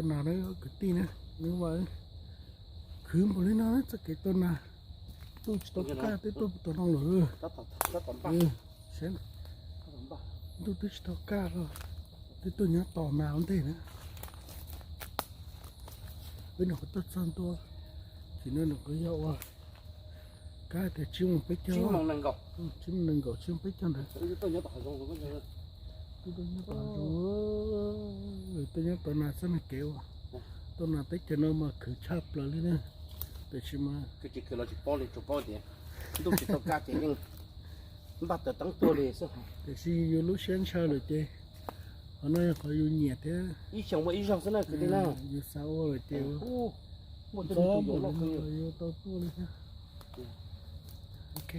Nas na kwv tij na, nws mas khwv npaum li no na, txoj kev tua nas, tuaj tsis tau kaj twb tuaj tau no lawm. Ntuj twb tsis tau kaj los twb tuaj nyob tos nas ua ntej na. Wb nyuam qhuav tuaj txog ntua, ces no nyuam qhuav yog ua kab tias tsib moos peb caug, tsib moos nees nkaum, tsib moos peb caug ntawd. Twb tuaj nyob tos nas xwb na kev ua. Tuaj nas teb chaws no mas khwv tshaj plaws li na. Tiam sis mas ntuj tsis tau kaj ces yeej npaj taws teeb tuaj li xwb. Tiam sis yus lub siab ntshaw lawm ces qhov no yog qhov yus nyiam thiab. Ib xyoos muaj ib zaug xwb na kwv tij na. Yus xav ua lawm ces ua, muaj ntxov npaum li no los yus tau tuaj li thiab. Ok,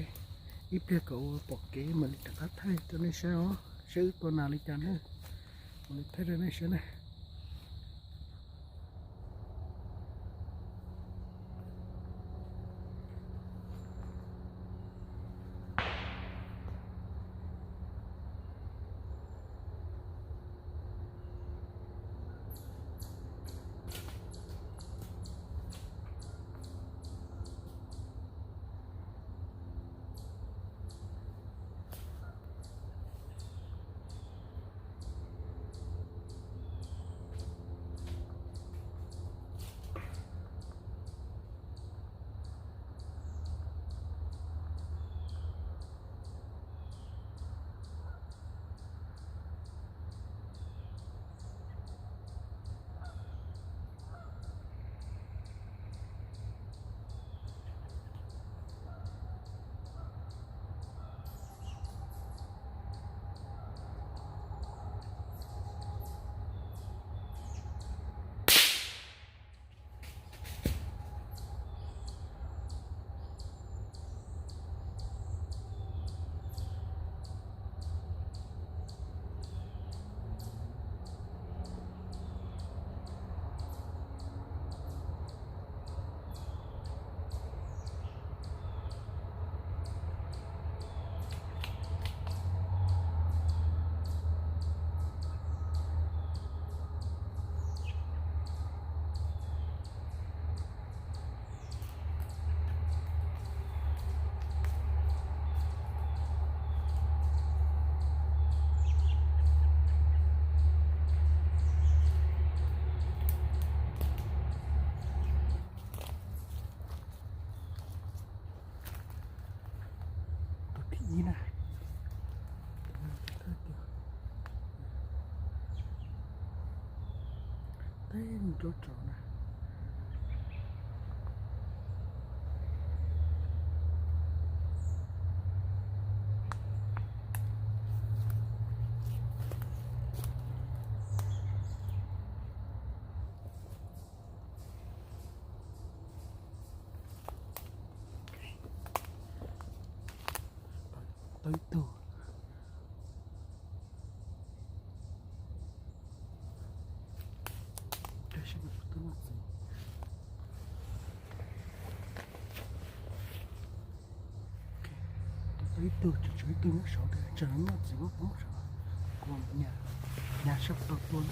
ib pliag kom ua pom kev mam li rov qab thaij rau nej saib os, saib wb tua nas li cas na. Mam li thaij rau nej saib na. Tus thib ib na. Teb nrov tso na. Tau ib tug. Tau ib tug, tseem tshuav ib tug nyob saud, tsam no noj txiv muab poob saud, kuv nyas sab tau tua.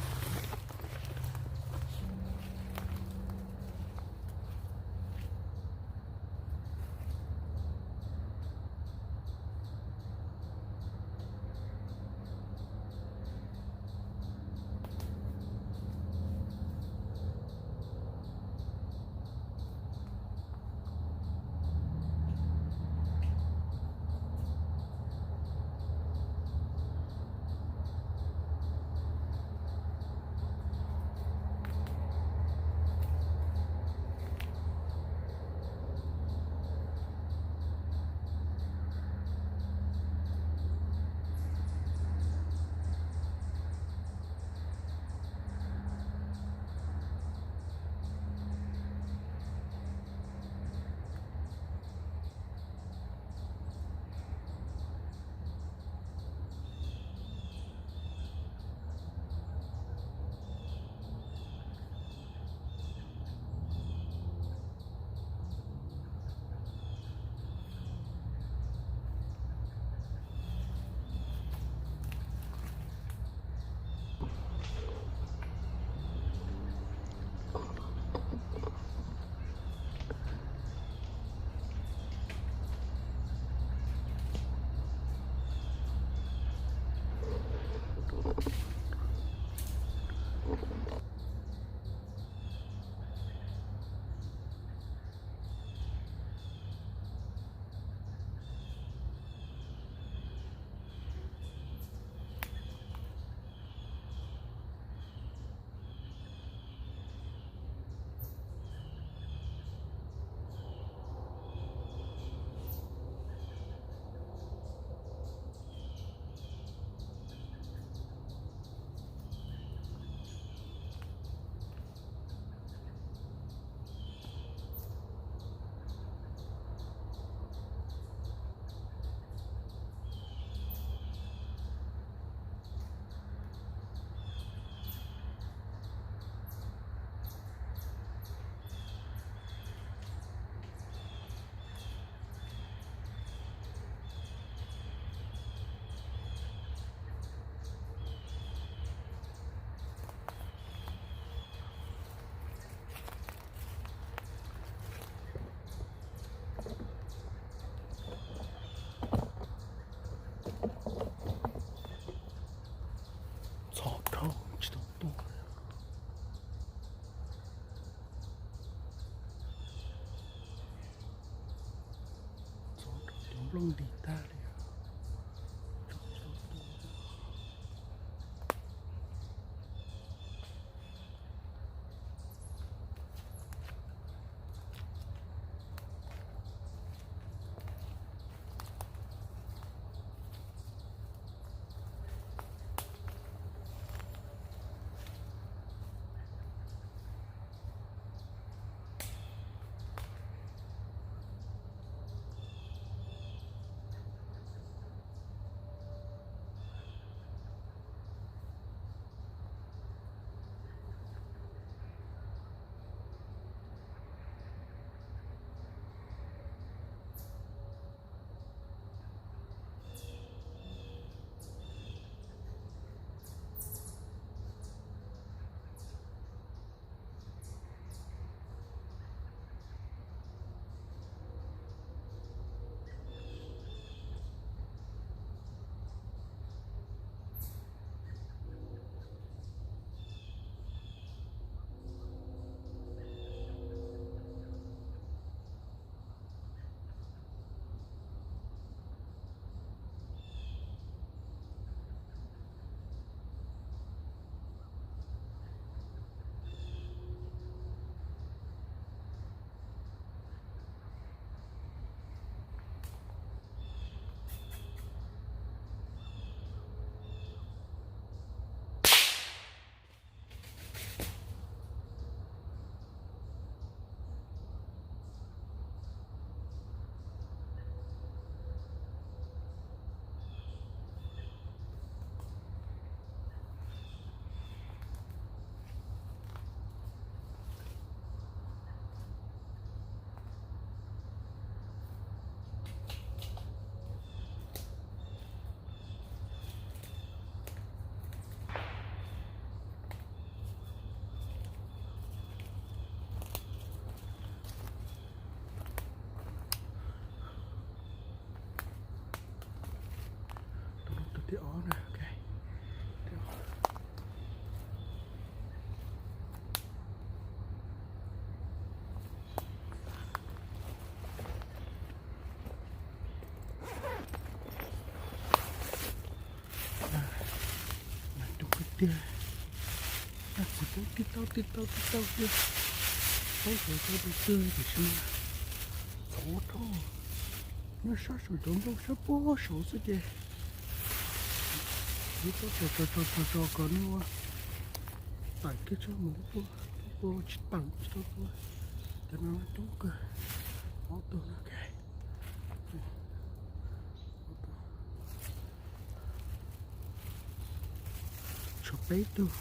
plooj nti tag li. Tus no tus thib ob na, ok. Mas tus kwv tiag, tsis pub tib tau tib tau tib tau tiag, paub xyov tau tus twg tiam sis mas txhov dhau. Nyob sab saum cov nplooj sab puag saud xwb ces tib tau tso tso tso tso tso kom nws ua tawm kiag tso mus puag puag tsis tawm tsis tau tua. Cov no coob kawg, ob tug no. Tshuav peb tug.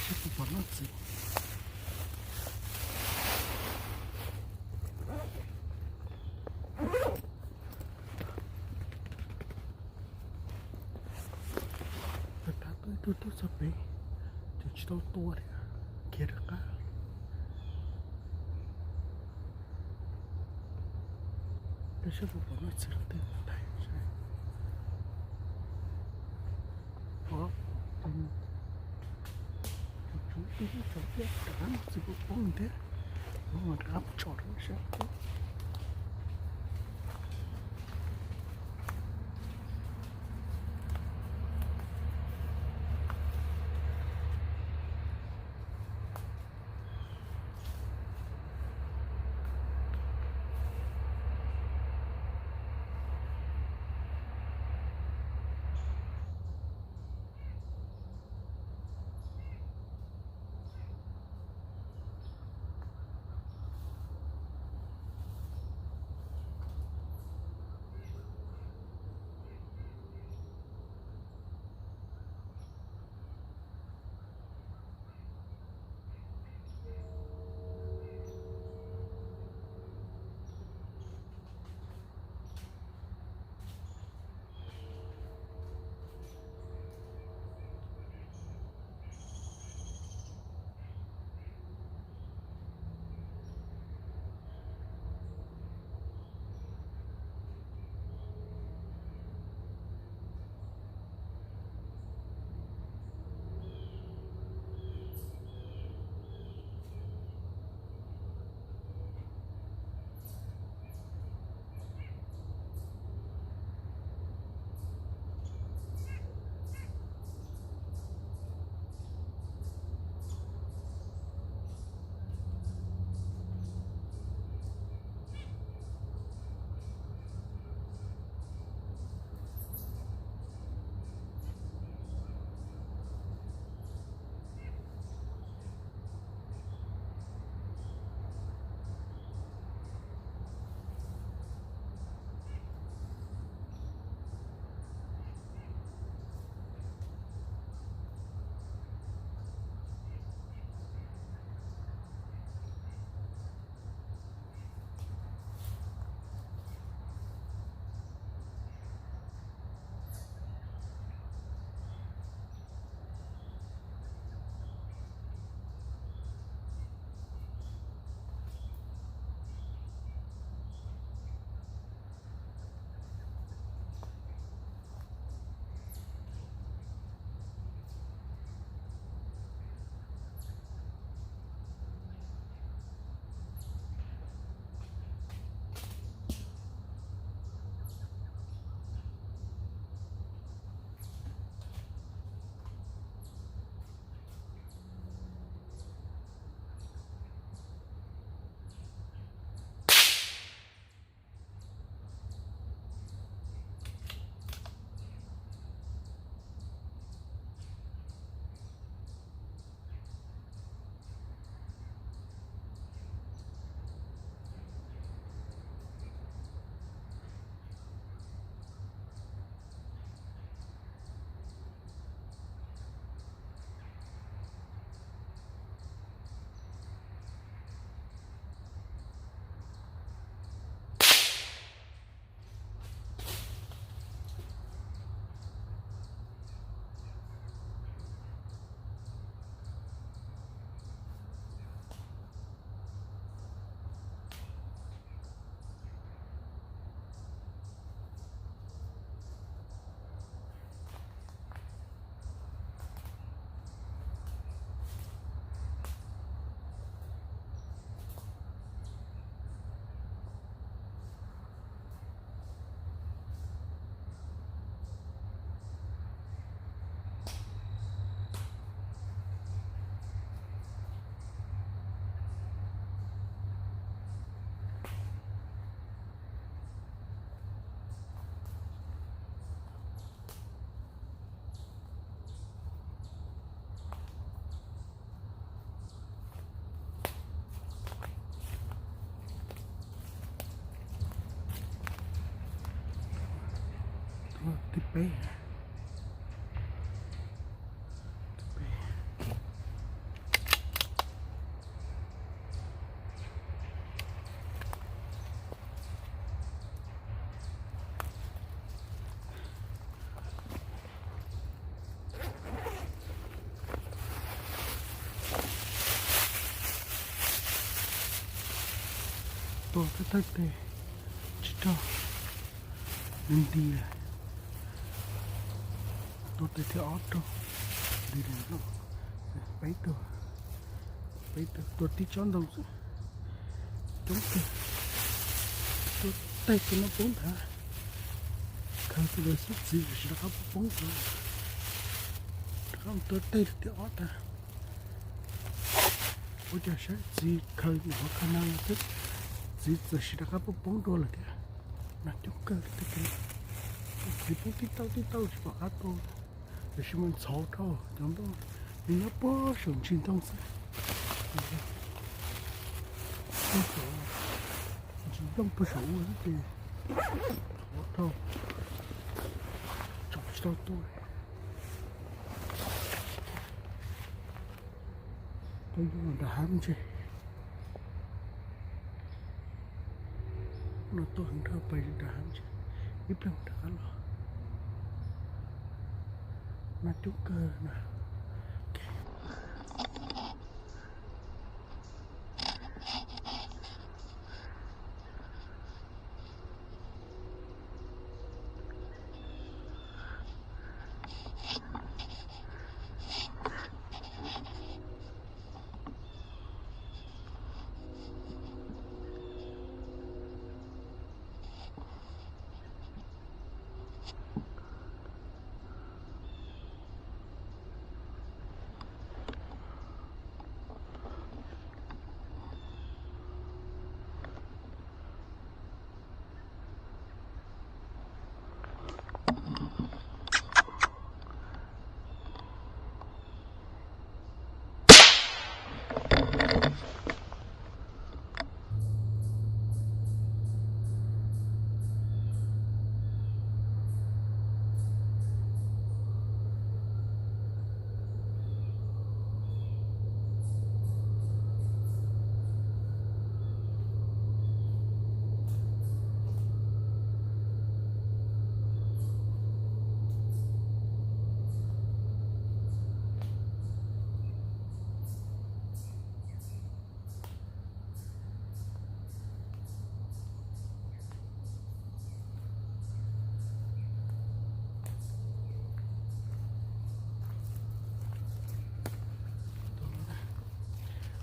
Seb puas pom noj txiv. Rov qab tuaj ib tug tuaj txog pem, ces tsis tau tua li, khiav rov qab. Peb seb puas pom noj txiv los tej tais seb. Ov, tus no, tus tsov thiab rov qab noj txiv poob thiab, ov rov qab tso rau sab thiab. Peb. Tua thawj thawj tes tsis raug, nws nti lawm. Tua tes thib ob raug, nti lawm no. Peb tug, peb tug tua tib tsob ntoo xwb. Coob kawg. Tua tej tus no poob ntag. Khaws tus ntawd xwb txiv tsis rov qab poob ntag. Rov qab tua tej thib ob tag. Ua cas saib txiv khaws nyuam qhuav khaws nag xwb, txiv txawm sim rov qab poob poob dua lawm thiab. Nag coob kawg li, txiv poob tib tauj tib tauj tsis pom qab tua, tiam sis mas ntxhov dhau cov nplooj, nws nyob puag saum ntsis ntoo xwb. Ntsis nplooj puag saum ua xwb ces ntxhov dhau, tsom tsis tau tua. Peb yuav nram hav me ntsis. No tuaj heev dhau, peb nram hav me ntsis, ib pliag rov qab los. Nag coob kawg na.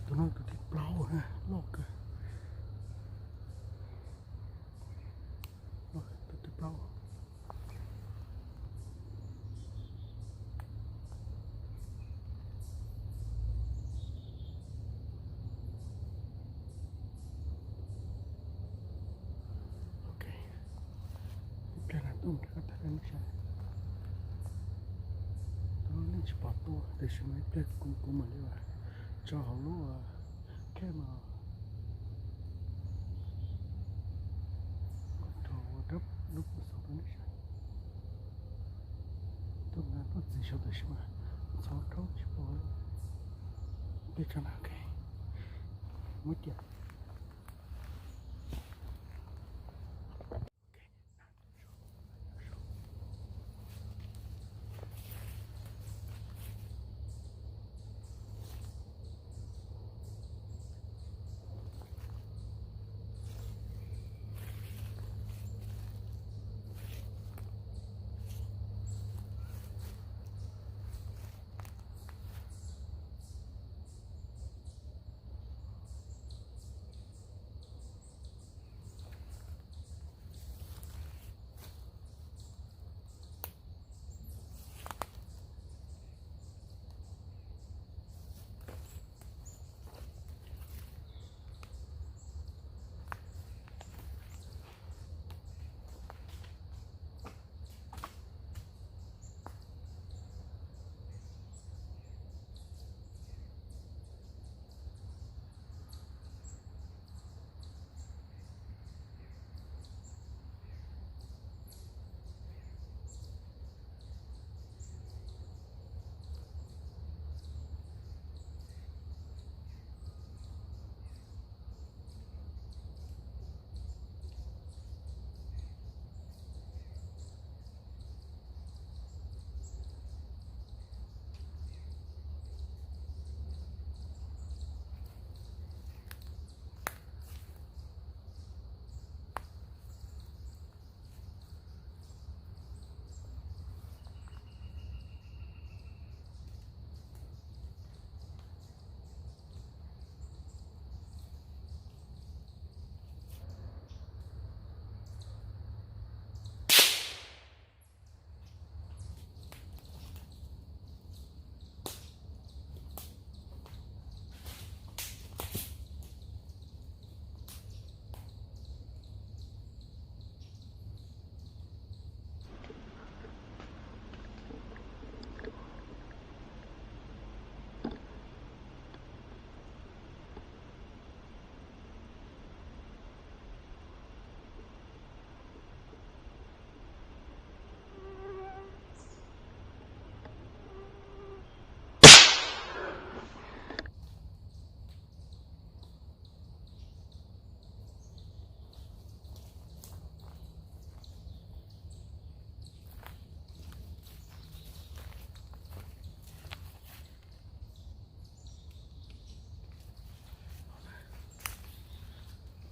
Tus no tus thib plaub loj kawg. Tus thib plaub. Ok, ib pliag no tuaj rov qab tham nej saib. Tus no nej tsis pom tua tiam sis mas ib pliag kuv mam li tso hauv lub camera ua dab lub pus xov rau nej saib. Tuaj nqa tuaj txiv saum tiam sis mas ntxhov dhau tsis pom. Peb tso na, ok, muab cia.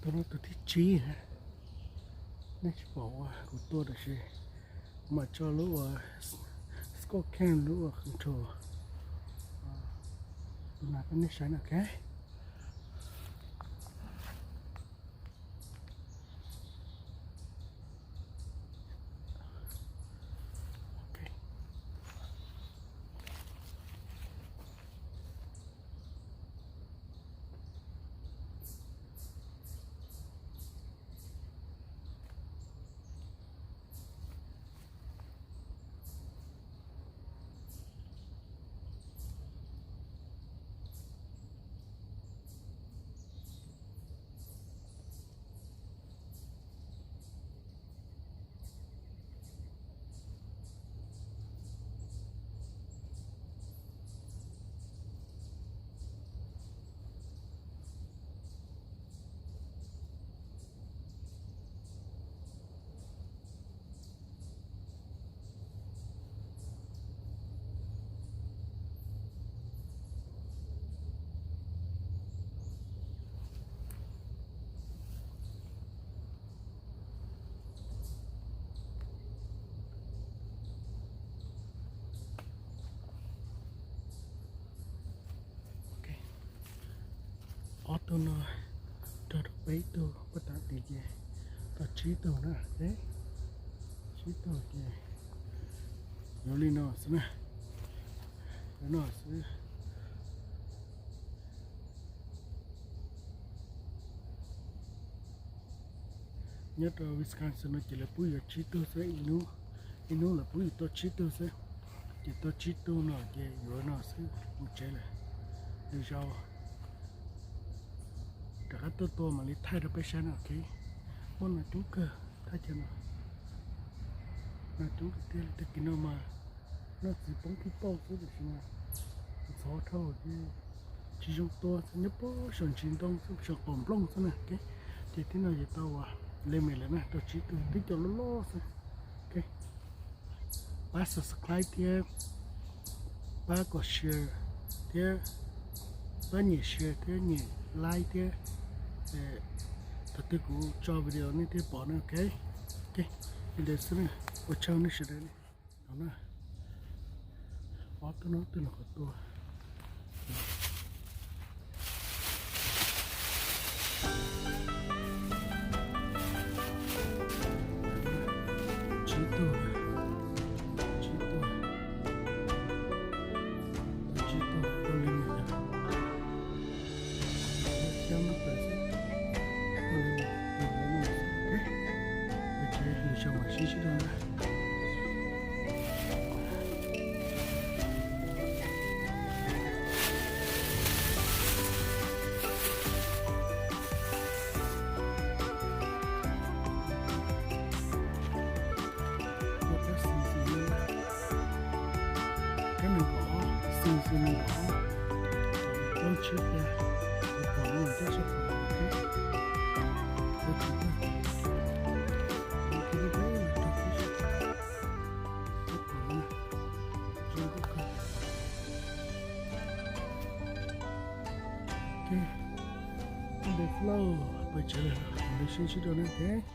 Tus no tus thib tsib, nej tsis pom uas kuv tua tab sis mam tso lub uas scope cam lub uas control, tus no peb nej saib na, ok. Ob tug no rau rau peb tug pab tam tim ces tau tsib tug na, tsib tug ces yuav li no xwb na, yuav no xwb. Nyob rau Wisconsin no ces lawv pub yuav tsib tug xwb, ib hnub, ib hnub lawv pub yus tua tsib tug xwb. Ces tua tsib tug no ces yuav no xwb mus tsev lawm. Lwm zaus rov qab tuaj tua mam li thaij rau peb saib no, ok. Muaj no coob kawg thaj chaw no, no coob kawg tiag li. Tag kis no mas noj txiv poob tib pauj xwb tiam sis mas ntxhov dhau ces tsis zoo tua xwb, nyob puag saum ntsis ntoo xwb, saum qaum nplooj xwb na, ok. Ces tib no ces tau ua limit lawm na, tau tsib tug, tib co loj loj xwb, ok. Pab subscribe thiab pab kom share thiab pab nyem share thiab nyem like thiab, thaum twg kuv tso video nej thiaj pom na, ok. Ok, li ntawd xwb na, ua tsaug nej sawv daws na. No na, ob tug no, tug no qhov tua. Tsib tug, tsib tug, tsib tug, tau li no. Xya lub plaws xwb, tau li no, tau li no xwb, ok. Peb tsev lwm zaus mam sib ntsib dua na. Tua peb season no, peb nees nkaum ob, season nees nkaum ob, plaub tsib peb, kuv pom no coj sab pom, plaub tsib peb, kuv pom no, zoo nkauj kawg. Ok, ntawd lauj, peb tsev lawm, mam li sib ntsib dua na, ok.